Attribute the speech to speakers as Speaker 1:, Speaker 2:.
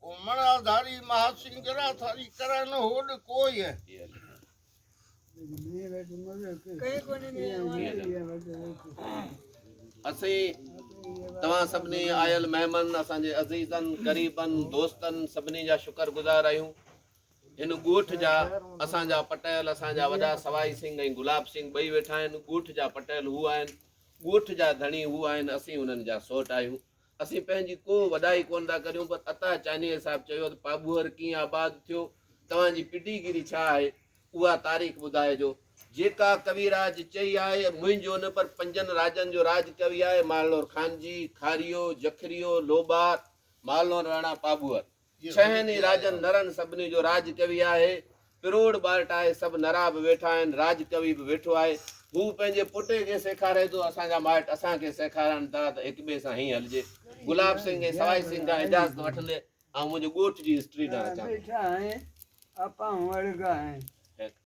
Speaker 1: او مڻاڌاري مهاسنگرا ٿاري ڪرن هوڏ ڪوئي.
Speaker 2: اسين توهان سڀني آيل مهمن اسان جي عزيزن قريبن دوستن سڀني جا شڪر گذار آهيون هن ڳوٺ جا اسان جا پٽيل اسان جا وڏا سوائي سنگهه ۽ گلاب سنگهه ٻئي ويٺا آهن ڳوٺ جا پٽيل هو آهن ڳوٺ جا ڌڻي هو آهن اسين انهن جا سوٽ آهيون اسين پنهنجي ڪو وڏائي ڪونه ٿا ڪريون پر عطا چانيء صاحب چيو ته پاٻوهر ڪيئن آباد ٿيو، توهان جي پڊيگري ڇا آهي، اها تاريخ ٻڌائجو. جيڪا ڪوي راج چئي آهي، منهنجو نه پر پنجن راجن جو راڄ ڪوي آهي، مالنور خانجي، کاريو، جکريو، لوٻار، مالنور راڻا، پاٻوهر. ڇهن ئي راجن نرن سڀني جو راڄ ڪوي آهي. پروڙ ٻارٽ آهي، سڀ نرا به ويٺا آهن، راڄ ڪوي به ويٺو آهي. هو پنهنجي پٽي کي سيکاري ٿو، اسان جا مائٽ اسان کي سيکارن ٿا ته هڪ ٻئي سان هيئن هلجي. گلاب سنگهه ۽ سوائي سنگهه کان اجازت وٺندي آئون منهنجي ڳوٺ جي هسٽري ڏانهن اچان ٿو.